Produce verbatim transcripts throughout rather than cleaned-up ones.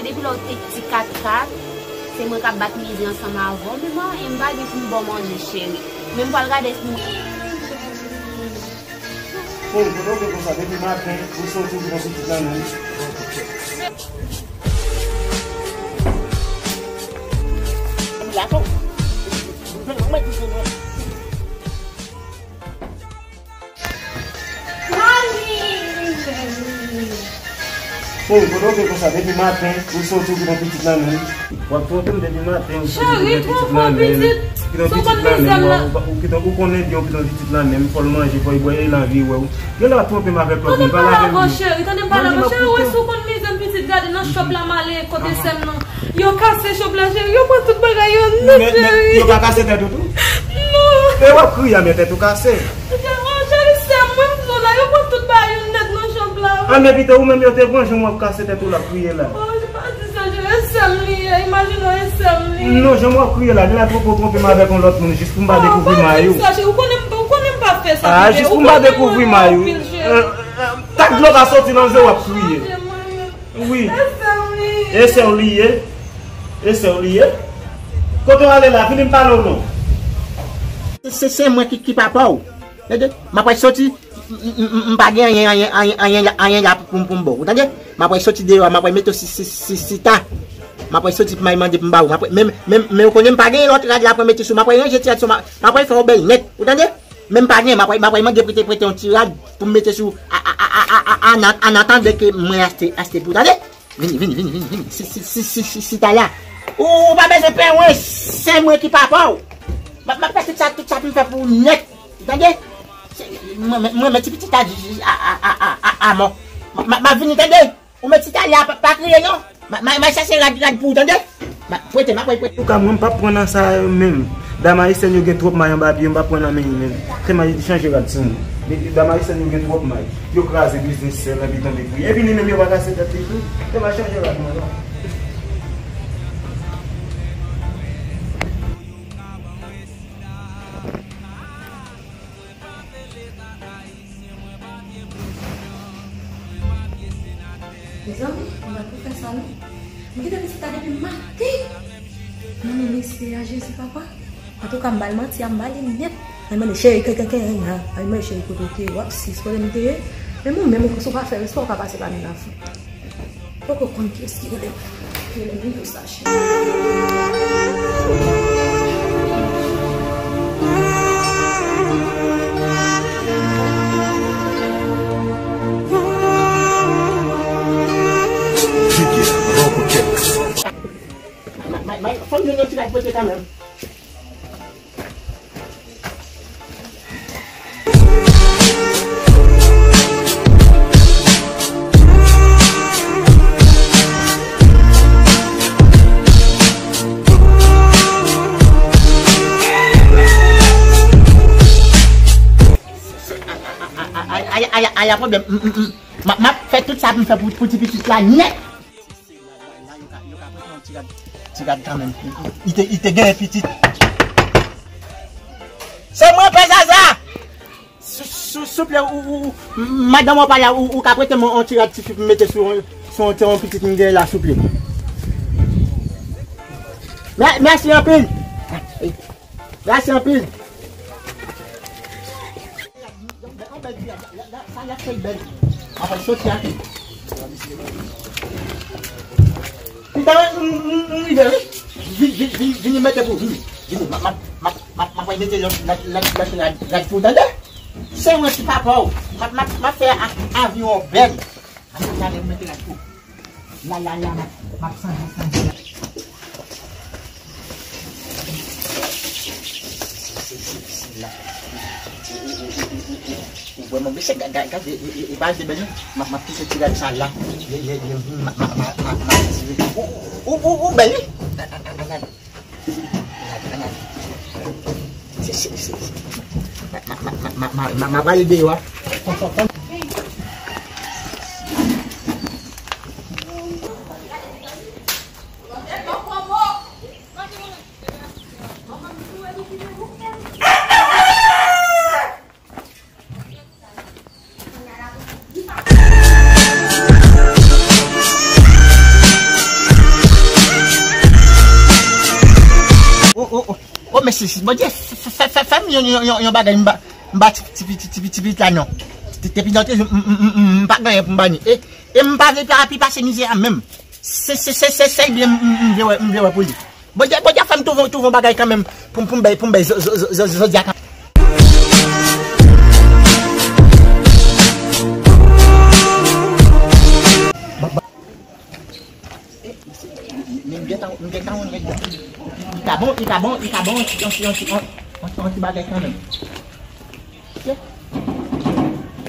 Depi lè w te ti kat kat, se mwen k ap bat mizè ansanm avè w, men mwen, e m pa gen pou m ba w manje, cheri. Men m pral gade si m... Cheri, kote w te konsa? Depi maten, ou soti, ou gen pitit nan men w. Cheri, kote w te konsa? Depi maten, ou soti, ou kite yon pitit nan men m. W ap twonpe m depi maten, ou soti, ou kite yon pitit nan men m. Kite yon pitit nan men m, ou, ou, ou kite, ou konnen byen, ou kite yon pitit nan men m, fò l manje, fò l bwè, e l anvi wè w. Genlè w ap twonpe m avèk lòt moun, pale avè m. Tande m pale avan, cheri, tande m pale avan, cheri, ou wè si w konn mizè m pitit, gade nan chòp la m ale kote sè m nan. Yo kase chòp la, cheri. Yo pran tout bagay yo nèt, cheri. Yo pa kase tèt ou tou? Non. E w ap kriye a, men tèt ou kase. Oh, cheri, sè mwen, m di w la, yo pran tout bagay yo nèt nan chòp la. A, men pito, ou menm yo te pran, jan w ap kase tèt ou la, ap kriye la. Oh, pa di sa, cheri, e sè m li ye, imajine w, e sè m li ye. Non, jan w ap kriye la, genlè twonpe, twonpe m avèk yon lòt moun, jis pou m pa dekouvri may ou. Ou konnen m, ou konnen m pa fè sa. A, jis pou m pa dekouvri may ou. Anpil, cheri. Euh, euh, tak dlo ka soti nan je w, w ap kriye. Wi. E sè w li ye. E sè w li ye. E sè w li ye. Kote w ale la? Vini m pale w non. Se, se, se mwen ki, ki papa w. Tande? M ap soti, m, m, m, m pa gen anyen, anyen, anyen, anyen la, anyen la pou, pou, pou m ba w. Ou tande? M ap soti deyò, m ap mete w si, si, si, si ta. M ap soti pou m al mande pou m ba w. M ap, men, men, men ou konnen m pa gen lòt rad la pou m mete sou. M ap ranje ti rad sou, m ap, m ap fè w bèl nèt. Ou tande? Men m pa gen, m ap, m ap mande prete, prete yon ti rad pou m mete sou a, a, an atandan ke mwen achte, achte pou, tande? Vini, vini, vini, vini, vini. Si, si, si, si, si, si ta la. Ou, ou pa bezwen pè mwen, se mwen ki papa w. M ap, m ap fè tout sa, tout sa pou m fè pou ou nèt. Tande? Se, mwen, mwen, mwen, men ti pitit la, a, a, a, a, a, a, mò. M ap, m ap, m ap vini, tande? Ou met ti talè a, pa, pa kriye non. Ma, ma, ma chache rad, rad pou ou, tande? Ma, prete, ma, prete, prete. Antouka, mwen, m p ap pran nan sa yo menm. Dam ayisyèn yo gen twòp may anba pye, m p ap pran nan men yo menm. Se may, chanje rad sou mwen. Dam ayisyèn yo gen twòp may. Yo kraze biznis sèl, epi tonbe kriye. Epi li menm, yo pa kase tèt li tou. Se may, chanje rad mwen non. Mezanmi, mwen pa pou fè sa non. Mwen kite pitit la depi maten. Non, men mesye a, Jezi papa. Antouka, m ba l manti a, m ba li nèt. Mwen mande cheri, ke, ke, ke, a. Mwen mande cheri, kote w te ye? W ap sis, kote m te ye? Men mwen menm, ou, si w pa fè respè, w ka pase pa nan lavi. Poko konn kiyès ki rele, ki rele m pou sa, cheri. May, may, may, fò m jwenn yon ti rad pote kanmenm. Ay, ay, ay, ay, ay, pwoblèm. M, m, m. M ap, m ap fè tout sa pou m fè pou, pou ti pitit la nèt. La, la, yo ka, yo ka prete yon ti rad, ti rad kanmenm. Li te, li te genyen pitit. Se mwen, Pè Zaza! Sou, sou, souple, ou, ou, ou, madanm ou pa la, ou, ou ka prete mwen yon ti rad tifi pou m mete sou, sou yon, yon pitit m genyen la, souple. Mè-, mèsi anpil. Mèsi anpil. Sa y ap fè l bèl. Apre soti a. Pita, m, m, m rive, wi. Vin, vin, vin, vin mete pou, vin. Vin, m ap, m ap, m ap, m ap, m ap mete lòt, lòt, lòt, lòt rad, rad pou, tande? Se mwen ki papa w. M ap, m ap, m ap fè a, avi w bèl. Apre talè, m mete rad pou. La, la, la, m ap, m ap chanje, chanje. Ou vrèman mesye, ga-, ga-, gade, e, e, e pa de bèl non. M ap, m ap kite ti rad sa la. Lè, lè, lè m vini, m ap, m ap, m ap, m ap, m ap retire. Ou, ou, ou, ou bèl, wi. A, a, a, a, gade. Gade, gade. Se, se, se, se. M ap, m ap, m ap, m ap, m ap, m ap, m ap ale deyò a. Mèsi, Bondye, fè, fè, fè, fè m yon, yon, yon, yon bagay, m ba, m ba ti, ti, ti, ti, ti pitit la non. Te, te pitit, m, m, m, m, m pa gen anyen pou m ba li. E, e m pa vle pa pi pase mizè a menm. Se, se, se, se, se byen m, m, m vle wè, m vle wè pou li. Bondye, Bondye fè m twouve, twouve yon bagay kanmenm pou, pou m bay, pou m bay zo, zo, zo, zo, zo, zodi a kanmenm. Men m gentan, m gentan wè nèg la. Li ka bon, li ka bon, li ka bon, yon ti, yon ti, yon ti, yon ti, yon ti bagay kanmenm. Ok.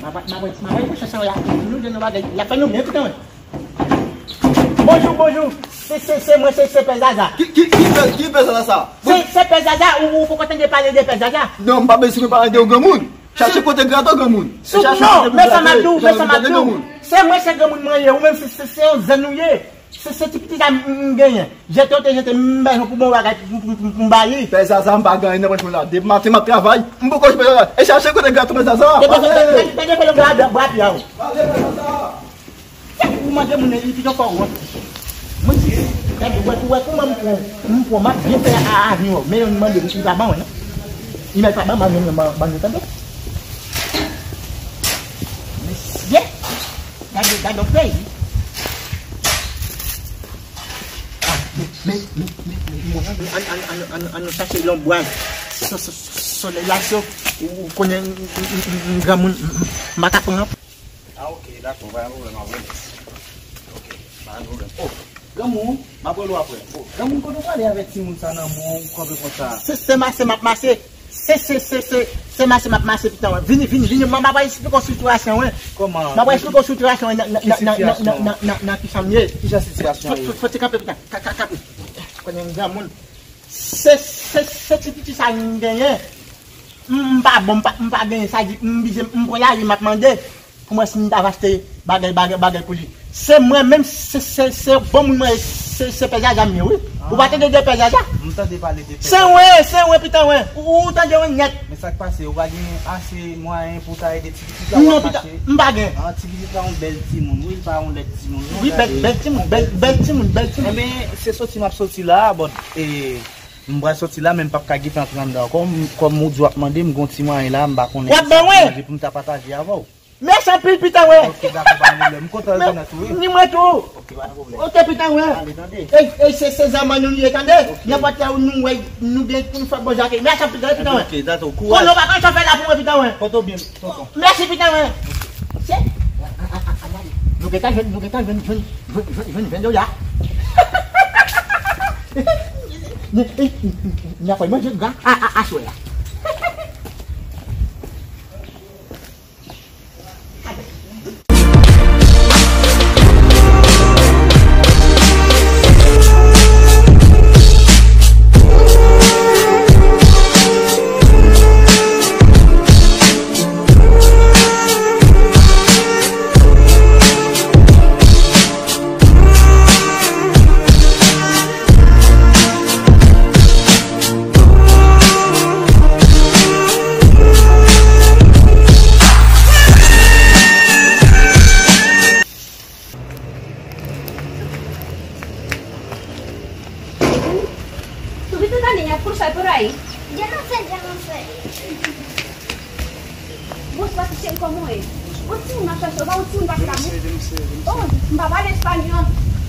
M ap, m ap, m ap, m ap, nou jwenn yon bagay. L ap fè nou byen, pitit mwen. Bonjou, bonjou. Se, se, se mwen, se, se Pè Zaza. Ki, ki, ki Pè, ki Pè Zaza sa? Se, se Pè Zaza, ou, ou poko tande pale de Pè Zaza? Non, m pa bezwen pale de yon granmoun. Chache kote grato granmoun. Sou non, men sa m ap di w, men sa m ap di w. Se mwen, se granmoun mwen ye, ou menm se, se, se yon zen ou ye. Se, se ti pitit sa m, m, m genyen. Jete w te jete m, m bay yon pou bon bagay pou, pou, pou, pou m ba li. Pè Zaza, m pa gen anyen nan pòch mwen la. Depi maten m ap travay, m poko jwenn pè Zaza. E chache kote grato Pè Zaza. Te, te, te, te, te, te, te, bra, bra, bra, bra, bra, bra. Ou mande moun nan, li pito fè w wont. Mwen di, gade, wè, wè kouman m pran, m pran, m ap byen fè a, a, avyon, men yon mande, li pa ban mwen, non. Li mèt pa ban m avyon, ban, ban nou tande. Mesye, gade, gade yon peyi. Ah, men, men, men, men, men, an, an, an, an, an nou chache yon bwaj. So, so, so, solèy la cho, ou, ou konnen, m, m, m, m, granmoun, m, m, m pa ka pran. Ah, ok, dakò, pa gen pwoblèm, ap rele. Ok, pa gen pwoblèm. Oh, granmoun, m ap rele w apre. Oh, granmoun, kote w prale avèk timoun sa nan men w, kanpe konsa? Se, se mache m ap mache. Se, se, se, se, se mache m ap mache, pitit mwen. Vini, vini, vini, m, m ap esplike w sitiyasyon, wi. Kòman? M ap esplike w sitiyasyon, wi, nan, nan, nan, nan, nan, nan, nan, nan ki chanm ye. Ki jan sitiyasyon ye? Fò, fò, fò ti kanpe, pitit. Ka, ka, kanpe. Konnen m granmoun. Se, se, se ti pitit sa m genyen. M, m pa bon, m pa, m pa genyen, sa di, m blije, m pran lari, m ap mande pou mwen si m ta va achte bagay, bagay, bagay pou li. Se mwen menm, se, se, se bon moun mwen, se, se Pè Zaza m ye, wi. Ou pa tande de Pè Zaza? M tande pale de Pè Zaza. Se mwen, se mwen, pitit mwen. Ou, ou tande mwen nèt. Men sa k pase, ou pa gen ase mwayen pou ta ede ti pitit la w ap mache? Non, pitit, m pa gen. Ah, ti pitit la yon bèl timoun, wi, l pa yon lèd timoun, non. Wi, bèl, bèl timoun, bèl, bèl timoun, bèl timoun. Enben, se soti m ap soti la, bon, e, m pral soti la, men m p ap ka gentan antre anndan ankò. M, kòm ou di w ap mande, m gon ti mwayen la, m pa konnen ki sa pou manje pou m ta pataje avè w. Mèsi anpil, pitit mwen. Ok, dakò, pa gen pwoblèm. M kontan retounen tou, wi. Ni mwen tou. Ok, pa gen pwoblèm. Ok, pitit mwen. Ale, tande. E, e, se, se zanmi nou li ye, tande. Ok. Nenpòt lè nou wè, nou gen pou nou fè bon zafè. Mèsi anpil, tande, pitit mwen. Ok, dakò. Koulaj. Konnen w pa konn sa w fè la pou mwen, pitit mwen. Tonton byen, tonton. Mèsi, pitit mwen. Se, a, a, a, a, a, gade. Nou gentan jwenn, nou gentan jwenn, jwenn, jwenn, jwenn, jwenn dola. N, n, n, n, n ap manje gra a, a, aswè a. Subite también, ya pulsar por ahí. Yo no sé, yo no sé. Vos vas a hacer como es. Ou ti moun ap chache, ou pa ou ti moun pase la pou mwen. Oh, m pa pale espanyòl.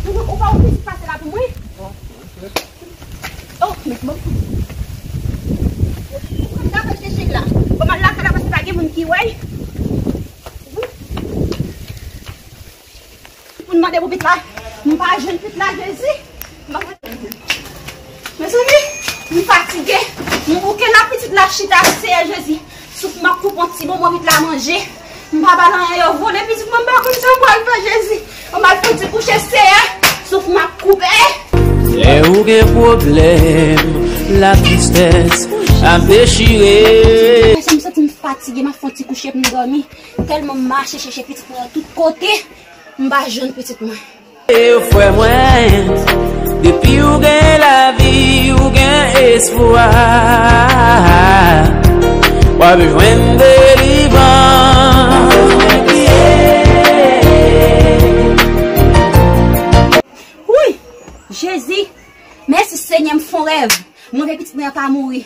Ou, ou pa ou pitit pase la pou mwen. Oh, men bon. Ou konn sa fè chèche la. Bon, m al lakay la paske pa gen moun ki wè. Pou n mande pou pitit la. M pa jwenn pitit la, Jezi. M pa jwenn pitit. Mezanmi, m fatige. M bouke la, pitit la chita, Seyè Jezi. Souf m ap koupe yon ti bonbon pitit la manje. M pa ba l anyen, yo vole pitit mwen, m pa konn sa m pral fè, Jezi. Yo mal fouti kouche, Seyè. Souf m ap koupe. Lè ou gen pwoblèm, latristès ap dechire. Mesye, m santi m fatige, m ap fè yon ti kouche pou m dòmi. Tèlman m mache chèche pitit mwen nan tout kote, m pa jwenn pitit mwen. E frè mwen, depi ou gen lavi, ou gen espwa, w ap jwenn delivrans. Wi, Jezi, mèsi Senyè, m fè yon rèv. Mwen vle pitit mwen an pa mouri.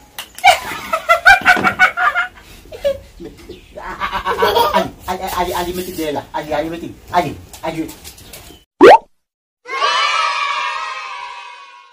Ale, ale, ale mete dèyè la. Ale, ale mete. Ale, ale.